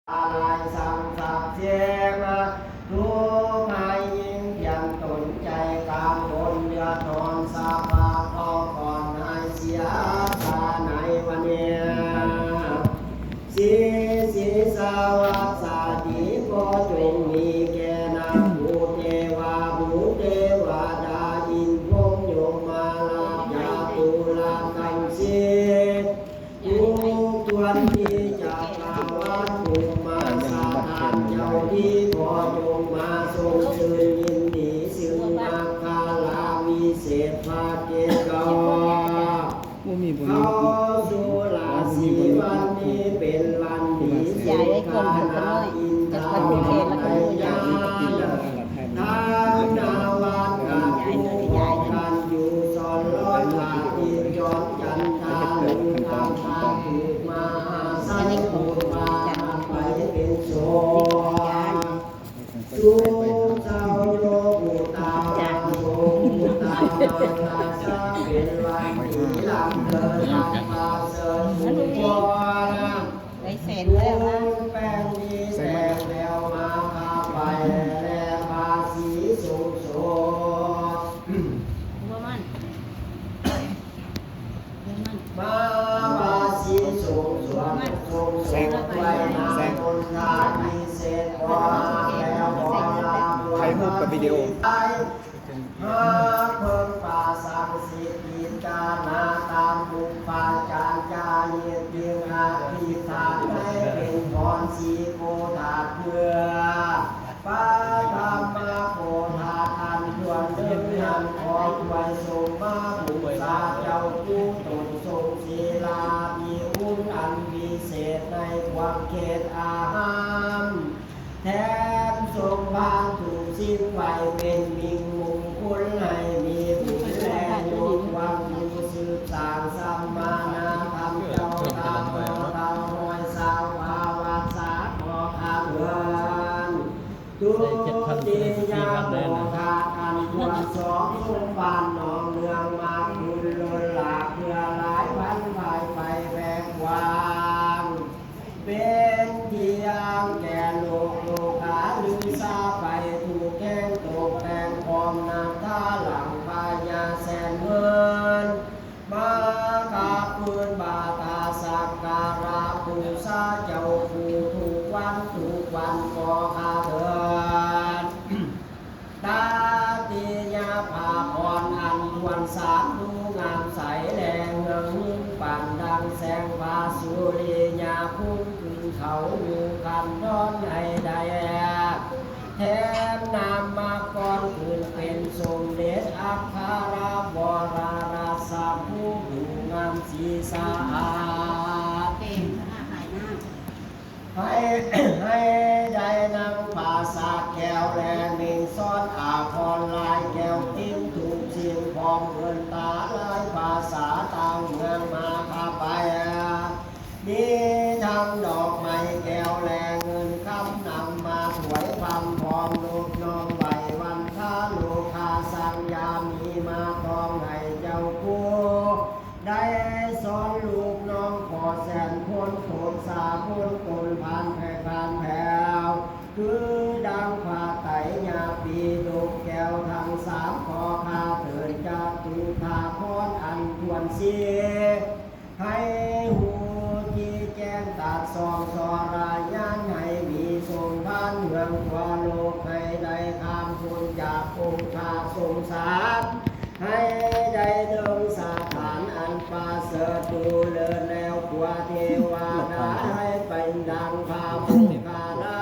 ລາຍສັງສັກເສມະ ທຸກໃຫ້ຍິ່ງພຽນຕົນໃຈກັງວົນເດືອດຮ້ອນ ສະພາເຂົ້າກ່ອນໃຫ້ເສຍຊາໃນວັນນີ້ ສີສີສາວັດສາດີກໍຈົ່ງມີແກ່ນາງ ພູເທວາບຸດເທວະດາ ອິນພົມຍົມມາລາດ ຈາຕຸລະກັນສີ ທຸກທວນທີ່ຈັກກະວານພູມມາສະຖານເຈົ້າທີ່ ຂໍຈົ່ງມາຊົມຊື່ນຍິນດີ ຊຶ່ງມັກຄະລາວິເສດພະເກດເກົ້າ ບໍ່ມີ ບໍ່ມີ ເຂົ້າສູ່ລາສີວັນນີ້ເປັນວັນດີສຸຂານາ ອິນທາວັນໄຕຍານ ທານາວັນນາພູຂອງທ່ານຢູ່ສອນລອນລາຕິຈອນຈັນທາລຸງຄຳພາທຸກມະຫາສັງ ບຸນບາໄປເປັນໂສກ ສຸກເສົ້າໂຍບຸດຕາມາໂສກຸດຕາມາລາຊາ ເປັນວັນດີລຳເລີນອັນປະເສີດມຸງຄົນ ໄດ້ແສນແລ້ວນະ ແປ້ງດີແຕ່ງແລ້ວມາຄາໄປແລພາສີສົງໂສດ ບໍ່ມັນ ມາພາສີສົງໂສດ ສົງໂສດໄວ້ນາຄົນທາພິເສດ ຂໍຫາແລ້ວຂໍລາ ຖ່າຍຮູບກັບວິດີໂອ ຫາເພິ່ງປາສັງສິດ ພິຈາລະນາຕາມອຸປາຈານຈາເຫດ ຈຶ່ງອະທິຖານໃຫ້ເປັນພອນສີໂກທາດເພື່ອ ປະທຳມະໂກທາດອັນທວນເດີນນັ້ນ ຂໍຖວາຍສົມມາບູຊາເຈົ້າຄູຕົນ ຊົງສີລາພິຄຸນອັນວິເສດໃນຂວັກເຂດອາຮາມ ແຖມສົມພານທຸກສິ່ງໄວ້ເປັນມິ່ງມຸງຄຸນ ໃຫ້ມີບຸນແລຍົກວັງຢູ່ສືບສ້າງສຳມານາທຳເຈົ້າ ຕາມຕໍ່ເຕົ້າຮ້ອຍຊາວພາວັດສາ ຂໍຄາເຮືອນ ທຸຕິຍາໂມທາອັນຄວນສອງ ສົມບານໜອງເມືອງມາຄຸນ ລົ້ນຫຼາກເພື່ອຫຼາຍພັນພາຍໄປແວກກວ້າງ ເປັນທີ່ອ້າງແກ່ໂລກໂລກາລືຊາໄປ ທຸກແຫ່ງຕົກແຕ່ງພ້ອມນຳທາຫຼັງພະຍາແສນເງິນ ມາຄາບຄືນບາທາສັກກາລະບູຊາເຈົ້າຄູທຸກວັນທຸກວັນ ຂໍຄາເທີນ ຕາຕິຍະພາພອນອັນທວນສາມດູງາມໃສ ແລເຮືອງຮຸ່ງປານດັ່ງແສງພາສຸລິຍາພຸ່ງຂຶ້ນເຂົ້າຢູ່ຄັນດອນໃຫ້ໄດ້ ແຖມນາມມະກອນຂຶ້ນເປັນສົມເດັດອັກຄະລະວໍລະລາຊະ ຜູ້ດູງາມສີສະອາດ ໃຫ້ ໃຫ້ໄດ້ນັ່ງປາສາດແກ້ວແລເມັງຊ້ອນອາພອນລາຍແກ້ວຕິ້ງທຸກສິ່ງ ພ້ອມເອີ້ນຕາຫຼາຍພາສາຕ່າງເມືອງມາຄາໄປ ມີທັງດອກໄມ້ແກ້ວແລເງິນຄຳນຳມາຖວາຍພຳພ້ອມ ນົບນ້ອມໄຫວ້ວັນທາໂລຄາສັງຍາມີມາຕ້ອງໃຫ້ເຈົ້າຄູ ໄດ້ສອນລູກນ້ອງຂໍແສນພົ້ນໂທດສາພົ້ນຕົນຜ່ານແຜ່ນຜ່ານແຜ່ວ ຄືດັ່ງພະໄຕຍະປີດົກແກ້ວທັງສາມ ຂໍຄາເທີນຈະຕຸທາພອນອັນທວນສີ ໃຫ້ຮູ້ທີ່ແຈ້ງຕັດສອງສໍລະຍານ ໃຫ້ມີສົມພານເມືອງທົ່ວໂລກ ໃຫ້ໄດ້ຂ້າມພົ້ນຈາກຄົງຄາສົງສານ ໃຫ້ໄດ້ເຖິງສະຖານອັນປະເສີດດູເລີດແລ້ວ ຂົວເທວະດາໃຫ້ເປັນດັ່ງພະໂມກຂະລາ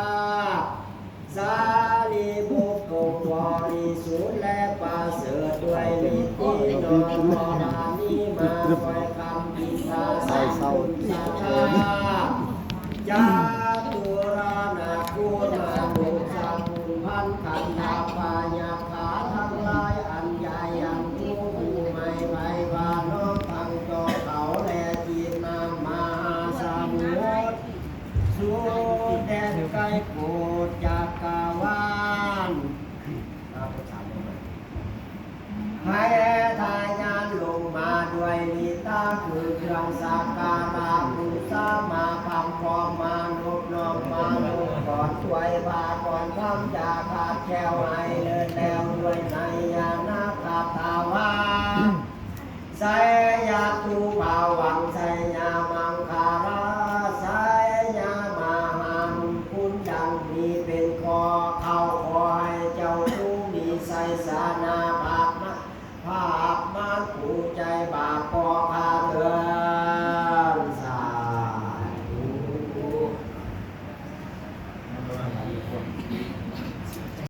ຊ ສາລີບຸກຄົງບໍລິສຸດ ແລະປະເສີດດ້ວຍລິດທິນ້ອງທໍລະນີມາ ຄອຍຄຳພິດສາສາບຸນສາທາ ຈາຕຸລານະຄູນມະນຸດສະກຸນພັນ ຄັນທະພະຍັກຂາທັງຫຼາຍ ອັນຍາຍັງຜູ້ຜູ້ໄໝໄພວ່ານ້ອງທັງຈອກເຂົາ ແລະຈີບນ້ຳມະຫາສະໝຸດ ສຸດແດນໄກໂກດຈັກກະວານ ໃຫ້ທາຍານລົງມາດ້ວຍລິດຕາ ຄືເຄື່ອງສັກກາລະບູຊາ ມາພຳພ້ອມມານົບນ້ອມມາ ອານຸກອນ ຊ່ວຍພາກອນທຳ ຢ່າຂາດແຄວ ໃຫ້ເລີດແລ້ວດ້ວຍໄຊຍານະຄາຖາວ່າ ໄຊຍະຕຸພາວັງ ໄຊຍະມັງຄະລາ ໄຊຍະມະຫາມຸງຄຸນ ດັ່ງທີ່ເປັນ